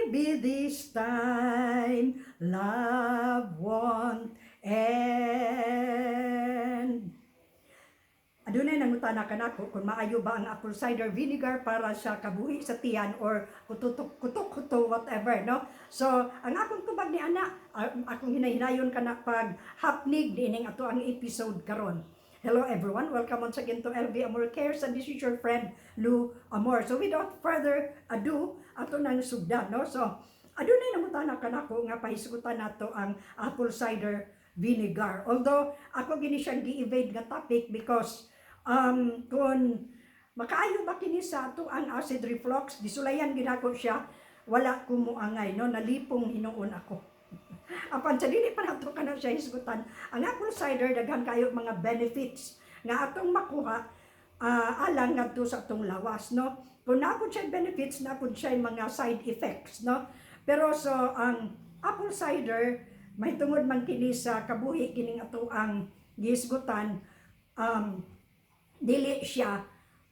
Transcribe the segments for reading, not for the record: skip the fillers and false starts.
Maybe this time love won't end. Adunay nangutana kanako kung maayo ba ang apple cider vinegar para sa kabuhi sa tiyan or kututok kutok kuto, whatever, no? So ang akong tubag ni ana, akong hinahinayon kana pag hapnig niining ato ang episode karon. Hello everyone, welcome once again to LV Amor Cares and this is your friend Lou Amor. So without further ado, ato nang sugdan, no? So adunay nangutana kanako nga pahisgutan nato ang apple cider vinegar. Although ako gini siyang gi-evade nga topic because kung makaayo ba kini sa ato ang acid reflux, gisulayan ginako siya, wala ko moangay, no? Nalipong hinuon ako. Apan sa dili pa nato kana siya hisgutan, ang apple cider daghan kayo mga benefits nga atong makuha alang ngadto sa atong lawas, no? Kung naa pud siya benefits, naa pud siya mga side effects, no? Pero so ang apple cider, may tungod man kini sa kabuhi kining ato ang gihisgutan, dili siya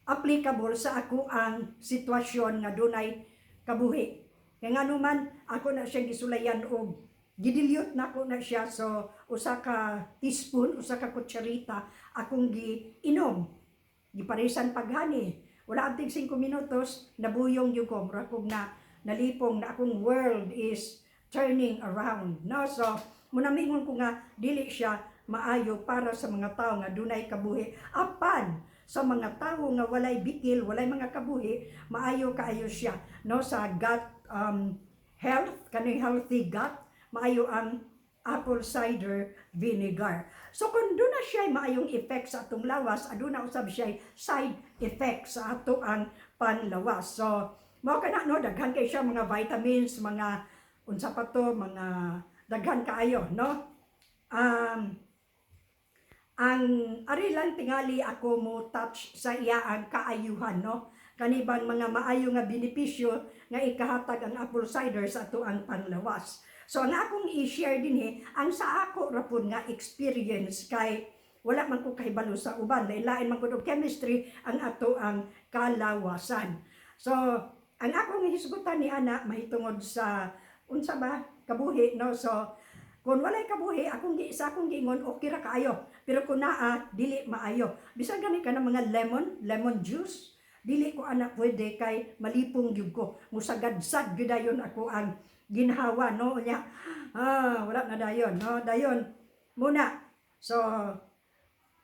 applicable sa ako ang sitwasyon nga dunay kabuhi. Kaya nga man, ako na siya gisulayan og gidilute na ako na siya, so usa ka teaspoon, usa ka kutsarita akong giinom. Giparisan paghani. Wala anting 5 minutos, nabuyong gyud ko, mura kog na nalipong na akong world is turning around. No? So, muna mingon ko nga dili siya maayo para sa mga tao nga dunay kabuhi. Apan sa mga tao nga walay bikil, walay mga kabuhi, maayo kaayo siya, no, sa gut health, kaning healthy gut, maayo ang apple cider vinegar. So kung duna siya maayong effect sa atong lawas, aduna usab siya side effect sa ato ang panlawas. So mao kana, no, daghan kay siya mga vitamins, mga unsa pa to, mga daghan kaayo, no? Ang ari lang tingali ako mo touch sa iya ang kaayuhan, no, kanibang mga maayo nga benepisyo nga ikahatag ang apple cider sa ato ang panglawas. So ang akong i-share dinhi ang sa ako ra pud nga experience kay wala man ko kahibalo sa uban, lain-lain man kuno chemistry ang ato ang kalawasan. So ang akong hisgutan ni ana mahitungod sa unsa ba, kabuhi, no? So kung walay kabuhi, akong gi sa akong giingon, okay ra kaayo. Pero kung naa, dili maayo. Bisan gani ka ng mga lemon, lemon juice, dili ko ana pwede kay malipong gyud ko. Musagad-sad gyud dayon ako ang ginhawa, no? Nya, wala na dayon, no? Dayon muna. So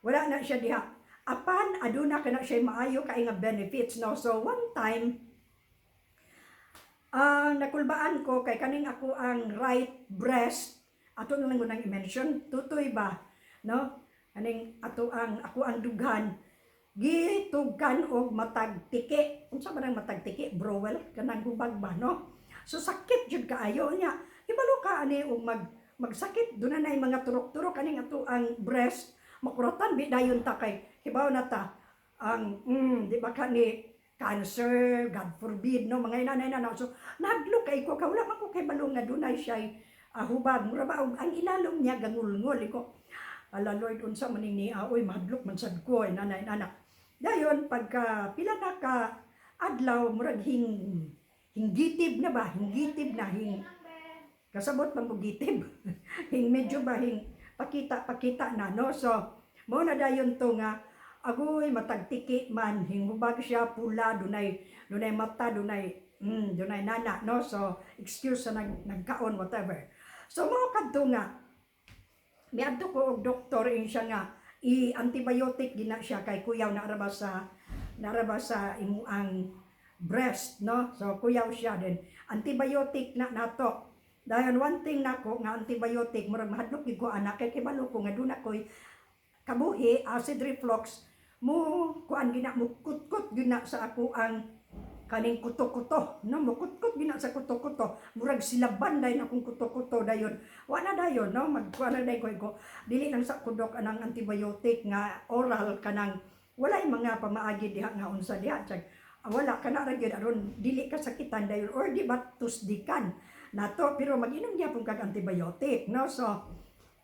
wala na siya diha. Apan aduna kana siya maayo kay nga benefits, no? So one time, ang nakulbaan ko kay kaning ako ang right breast, ato na lang ko nang i-mention, tutoy ba, no? Aning ato ang ako ang dughan gitugkan og matag tiki. Unsa ba nang matag tiki? Browel kanang hubag ba, no? So sakit jud kaayo niya. Ibalo ka ani og magsakit, duna na mga turok-turok kaning ato ang breast, makuratan bi dayon ta kay hibaw na ta ang di ba kani cancer, God forbid, no, mga inanay na. So nahadlok kay ko ka wala man ko kay balo nga dunay siya hubag, mura ba og ang ilalom niya gangulngol ko. Ala Lord, unsa man ni, oy, mahadlok man sad ko, inanay anak. Dayon pagka pila na ka adlaw, murag hinggitib na ba, hinggitib na, hing kasabot man ko gitib, hing medyo ba hing pakita pakita na, no? So mo na dayon to nga agoy matagtiki man, hinghubag siya, pula, dunay dunay mata, dunay nana, no? So excuse sa nagkaon, whatever. So mo kadto nga miadto ko og doktor, in siya nga i-antibiotic gina siya kay kuyaw na ra ba sa imuang breast, no? So kuyaw siya din, antibiotic na nato. Dayon one thing nako nga antibiotic, murag mahadlok gyud ko anak kay kibalo ko nga duna koy kabuhi, acid reflux, mo kuan gina, mo kutkot gina sa ako ang kaning kuto-kuto, no? Mukutkot gina sa kuto-kuto, murag silaban dayon akong kuto-kuto. Dayon wa na dayon, no, magkuan na dayon ko, dili lang sa kudok anang antibiotic nga oral, kanang walay mga pamaagi diha nga unsa diha. Tsag, wala kana ra gyud aron dili ka sakitan dayon or di ba tusdikan nato, pero mag-inom gyapon kag antibiotic, no? So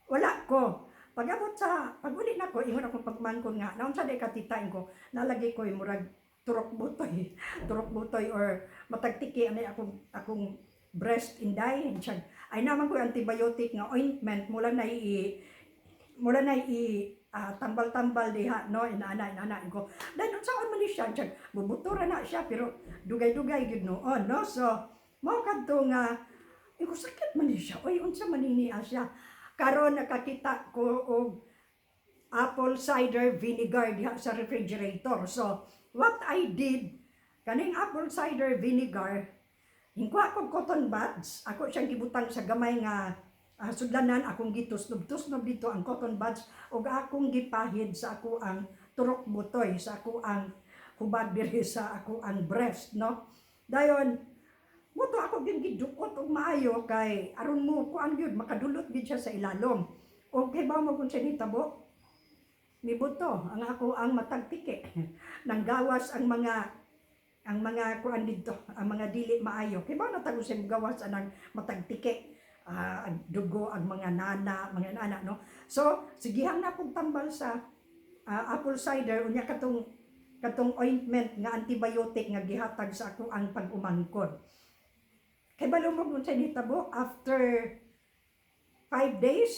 wala ko. Pag-abot sa pag-uli nako, ingon akong pagmangkon nga, naunsa di ka, tita? Ko nalagi ko murag turok butoy, turok butoy or matagtiki ani akong akong breast, inday. Siya, ay naman ko antibiotic nga ointment mula na i tambal-tambal diha, no, inaana inaana ko. Then unsaon man ni siya siya bubutura na siya, pero dugay-dugay gyud noon, no? So mao kadto nga iko, sakit man ni siya, oy, unsa man ni niya siya. Karon nakakita ko og apple cider vinegar diha sa refrigerator. So what I did, kaning apple cider vinegar, hingkuha ko cotton buds, ako siyang gibutang sa gamay nga sudlanan, akong gitusnob-tusnob dito ang cotton buds ug akong gipahid sa ako ang turok butoy, sa ako ang hubag diri sa ako ang breast, no? Dayon mo to ako gyud giduot og maayo kay aron mo kuan gyud, makadulot gyud siya sa ilalom. Og kay ba mo kung siya nitabo, mibuto ang ako ang matag tiki. Nanggawas ang mga kuan didto, ang mga dili maayo. Kay ba na tago sa gawas anang matag tiki, ang dugo, ang mga nana, no? So sigihang na kog tambal sa apple cider, unya katong katong ointment nga antibiotic nga gihatag sa ako ang pag-umangkon. Kay balo mo kung sa nitabo, after 5 days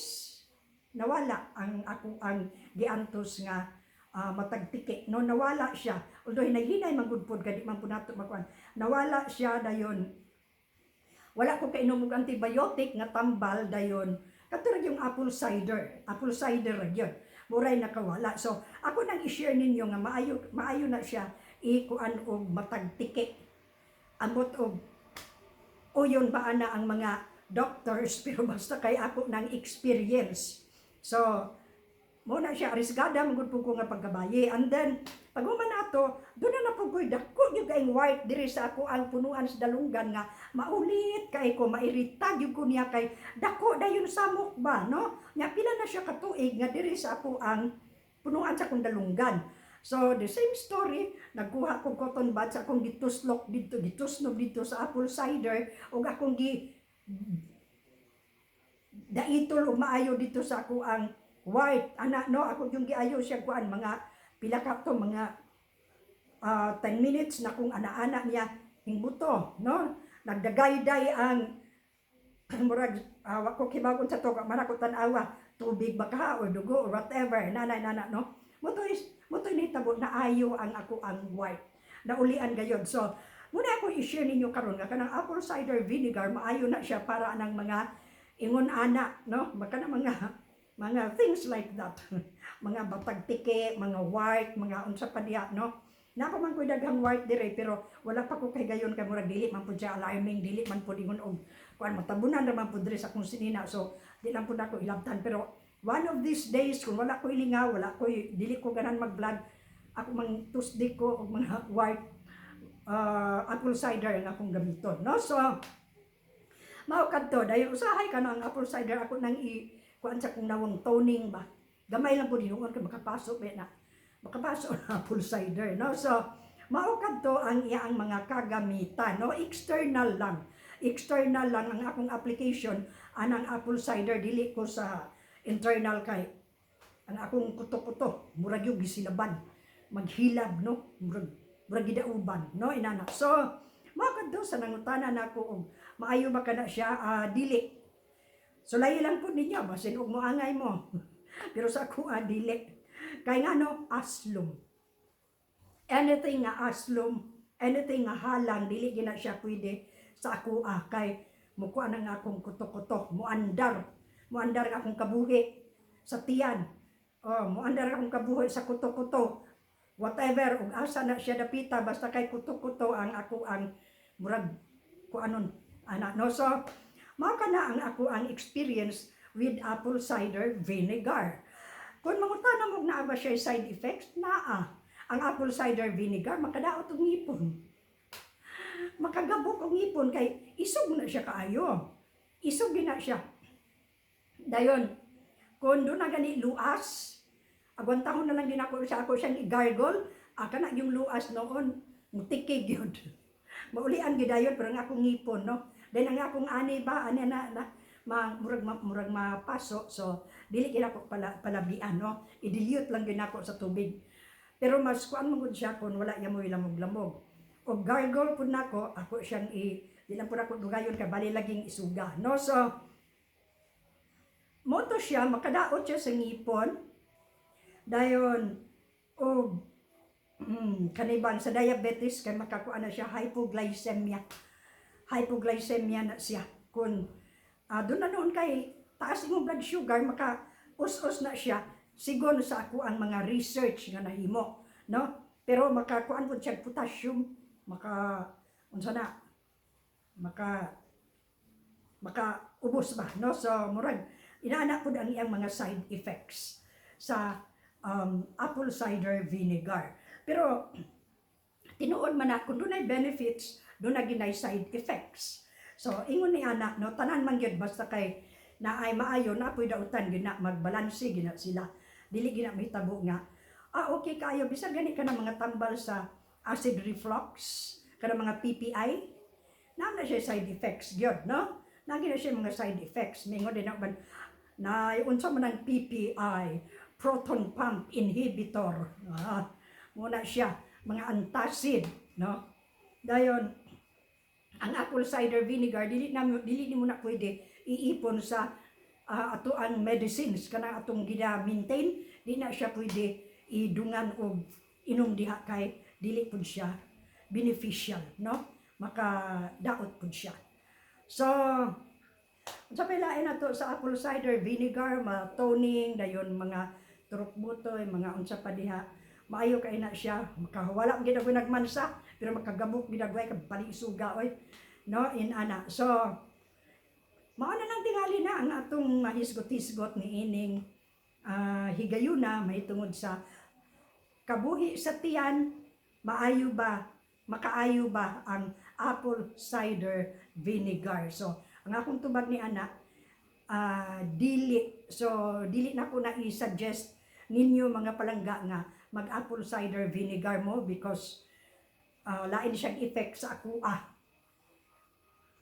nawala ang ako ang giantos nga matagtiki, no? Nawala siya, although hinay-hinay man gud pod kay di man pud nato makuan. Nawala siya dayon, wala ko kainom og antibiotic nga tambal. Dayon kadto ra yung apple cider ra gyud, muray nakawala. So ako nang i-share ninyo nga maayo maayo na siya ikuan og matagtiki. Amot og uyon ba ana ang mga doctors, pero basta kay ako ng experience. So mo na siya, risgada man gud po ko nga pagkabayi. And then pag human ato, doon na na po ko'y dako gyud kaayong wart diri sa ako ang punuan sa dalunggan nga maulit kay ko, mairita gyud ko niya kay dako dayon, samok ba, no? Nya pila na siya katuig nga diri sa ako ang punuan sa akong dalunggan. So the same story, nagkuha ko cotton buds, akong gituslok dito, gitusnob dito sa apple cider ug akong gi daitol og maayo dito sa ako ang wart ana, no? Ako yung giayo siya kuan, mga pila ka to, mga 10 minutes na kung ana-ana niya, hingbuto, no? Nagdagayday ang murag wa ko kibagon sa to man ako tan-awa, tubig ba ka or dugo or whatever, nana nana, no? Mo to nitabo na ayo ang ako ang wart, naulian gayod. So muna ako i-share ninyo karon nga kanang apple cider vinegar, maayo na siya para anang mga ingon ana, no? Maka na mga things like that, mga batag tiki, mga wart, mga unsa pa diha, no? Napa man ko'y daghang wart dire, pero wala pa ko kay gayon kay murag dili man pud siya alarming, dili man pud ingon og kuan, matabunan ra man pud dire sa akong sinina. So di lang pud ako ilabtan, pero one of these days, kung wala ko ilingaw, wala ko, dili ko ganan mag-vlog, ako mang tusdik ko og mga wart, apple cider nga akong gamiton, no? So mao kadto. Dayon usahay kano ang apple cider, ako nang i kuan sa kong nawong, toning ba, gamay lang pud hinuon kay makapaso ba na, makapaso na apple cider, no? So mao kadto ang iyang mga kagamitan, no? External lang, external lang ang akong application anang apple cider, dili ko sa internal kay ang akong kuto-kuto murag yung gisilaban, maghilab, no? Murag murag gidauban, no, inana. So mao kadto sa nangutana nako og maayo ba kana siya, dili. Sulayi lang po ninyo, basin og moangay mo. Pero sa ako, dili. Kay ngano, aslom. Anything nga aslom, anything nga halang, dili gina siya pwede sa ako, kay mukuha na nga akong kuto-kuto, muandar. Muandar ang akong kabuhi sa tiyan. Oh, muandar akong kabuhi sa kuto-kuto. Whatever, ug asa na siya dapita, basta kay kuto-kuto ang ako ang murag kuanon ana, no? So mao kana ang ako ang experience with apple cider vinegar. Kung mangutana mo naa ba siya side effects, naa. Ang apple cider vinegar makadaot og ngipon. Makagabok og ngipon kay isog na siya kaayo. Isog gina siya. Dayon, kung doon na gani luas, agwantahon na lang din ako sa ako siyang i-gargle, aka na yung luas noon, mutikig yun. Maulian gidayon pero ang akong ngipon, no? Then ang akong ani ba, ani na, na ma, murag, ma, murag mapaso, so dili gid ako pala, palabian, no? I-dilute lang gid ako sa tubig. Pero mas kuan man gud siya kung wala ya mo lamog-lamog. O gargle pud nako, ako siyang i Di lang pud ako dugayon kay bali laging isuga, no? So mao to siya, makadaot siya sa ngipon dayon og kaniban sa diabetes kay makakuha na siya hypoglycemia. Hypoglycemia na siya kung doon na noon kay taas imong blood sugar, maka us-us na siya sigon sa ako ang mga research nga nahimo, no? Pero makakuan pud siya potassium, maka unsa na, maka maka ubos ba, no? So murag inaana pud ang iyang mga side effects sa apple cider vinegar. Pero tinuod man na kung dunay benefits, dunay ginay side effects. So ingon ni ana, no, tanan man gyud basta kay naay maayo, na poy dautan gina, magbalanse gina sila. Dili gina mahitabo nga okay kaayo. Bisan gani ka na mga tambal sa acid reflux, kana mga PPI, naa na siya side effects gyud, no? Naa na siya mga side effects. Mingon din na ban na unsa man ang PPI, proton pump inhibitor. Muna siya mga antacid, no? Dayon ang apple cider vinegar, dili nimo na pwede iipon sa ato ang medicines kana atong gina-maintain. Di na siya pwede idungan og inom diha kay dili pud siya beneficial, no? Makadaot pud siya. So sa pilain nato sa apple cider vinegar, ma-toning dayon mga turok butoy, mga unsa pa diha, maayo kay na siya. Makawala gid ako nagmansa, pero makagabok gid ako kay bali isuga oy, no? In ana. So mao na lang tingali na ang atong mahisgot-hisgot ni ining higayuna mahitungod sa kabuhi sa tiyan, maayo ba, makaayo ba ang apple cider vinegar. So ang akong tubag ni ana, dili. So dili na ko na i-suggest ninyo, mga palangga, nga mag apple cider vinegar mo because lain siyang effect sa ako ah.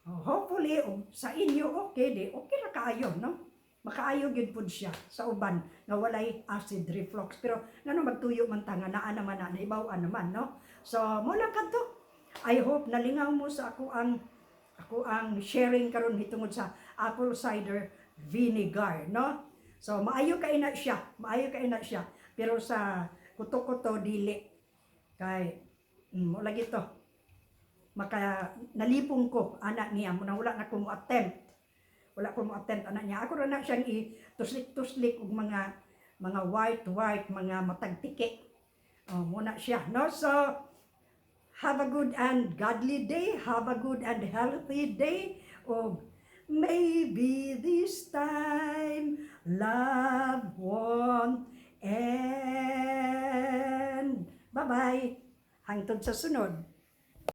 Oh, hopefully og sa inyo okay, di okay ra kaayo, no? Makaayo gyud pud siya sa uban nga walay acid reflux, pero ngano magtuyo man ta nga naa naman na nahibaw-an naman, no? So mo lang kadto. I hope nalingaw mo sa ako ang sharing karon hitungod sa apple cider vinegar, no? So maayo kay na siya, maayo kay na siya, pero sa kuto-kuto dili kay mo lagi to maka nalipong ko ana niya mo na. Wala na ko mo attempt, wala ko mo attempt ana niya. Ako ra na siyang i tuslik-tuslik og mga white white, mga matagtiki. Oh, muna siya, no? So have a good and godly day, have a good and healthy day, og maybe this time love won't end. Bye bye, hangtod sa sunod.